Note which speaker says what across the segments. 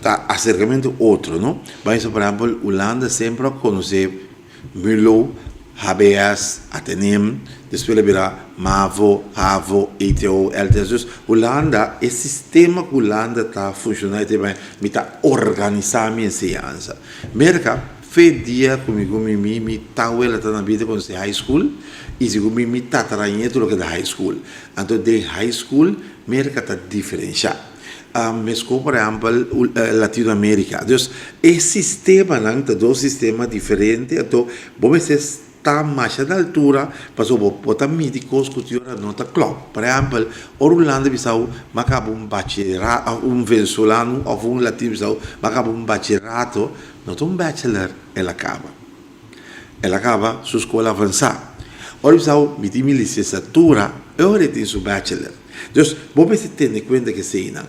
Speaker 1: Ta aserkamentu otro, no? Bai por ehèmpel, Hulanda semper a konosé MULO, HBS, Atheneum, despues a bira MAVO, HAVO, ETO, LTS. Dus Hulanda, e sistema ku Hulanda ta funshoná e tema mi ta organisá mi enseñansa. Merka, fe dia ku mi ku mi mi mi tawela ta na bida konosé high school i segun mi mi tatarañeto lo keda high school. Anto den high school Merka ta diferenshá. Meskos por ehèmpel Latinoamérika. Dus e sistemanan ta dos sistema diferente anto bo mester ta masha na altura pasobra bo bo ta midi kos ku tin ora no ta klòp. Por ehèmpel, ora un landa bisa bo m'a kaba un bachera un venezolano òf un latino bisa bo m'a kaba un bacherato, no ta un bachelor el a kaba. El a kaba su skol avansá. Ora bisa bo mi tin mi lisensiatura, e ora e tin su bachelor. Dus bo mester tene kuenta ku eseinan.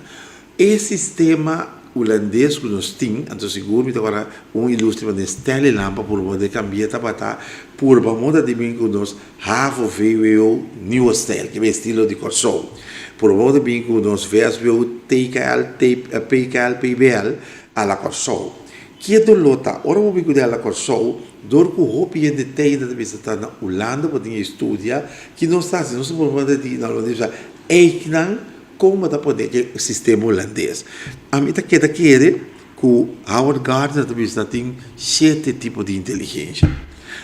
Speaker 1: E sistema hulandes ku nos tin, anto sigur mi ta wara un ilustre manera Stanley Lampa purba de kambia tabata purba moda di bin ku nos havo vwo nieuwe stijl, ke estilo di Kòrsou. Purba moda bin ku nos vsbo, TKL, PKL, PBL a la Kòrsou. Ke doló ta ora bo bin ku den a la Kòrsou, dor ku hopi hende tei nan ta bisa ta na Hulanda bo tin e studia, ki nos ta hasi? Nos ta purba moda di na Hulanda bisa einan. Kon bo ta pone e sistema hulandes? Ami ta keda kere ku Howard Gardner ta bisa tin shete tipo di inteligensha.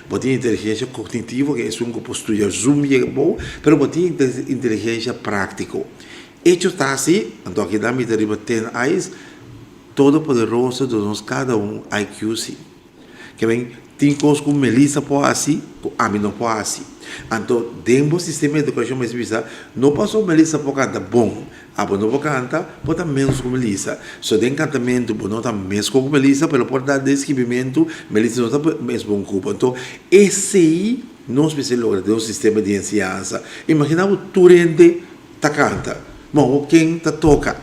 Speaker 1: Bo tin inteligensha kognitivo ke esun ku por studia zoom yega abou, pero bo tin inteligensha práktiko. Echo ta asi, anto akinan mi ta riba thin ice, Todopoderoso duna nos kada un IQ si. Ke men tin kos ku Melissa por hasi ku ami no por hasi. Anto den bo sistema di edukashon mester bisa no paso Melissa por kanta bon, abo no por kanta, bo ta menos ku Melissa. So den kantamentu bo no ta mes kon ku Melissa pero por ta den skibimentu Melissa no ta mes bon ku bo. Anto esei nos mester logra den un sistema di enseñansa. Imagina bo tur hende ta kanta, bon ken ta toka?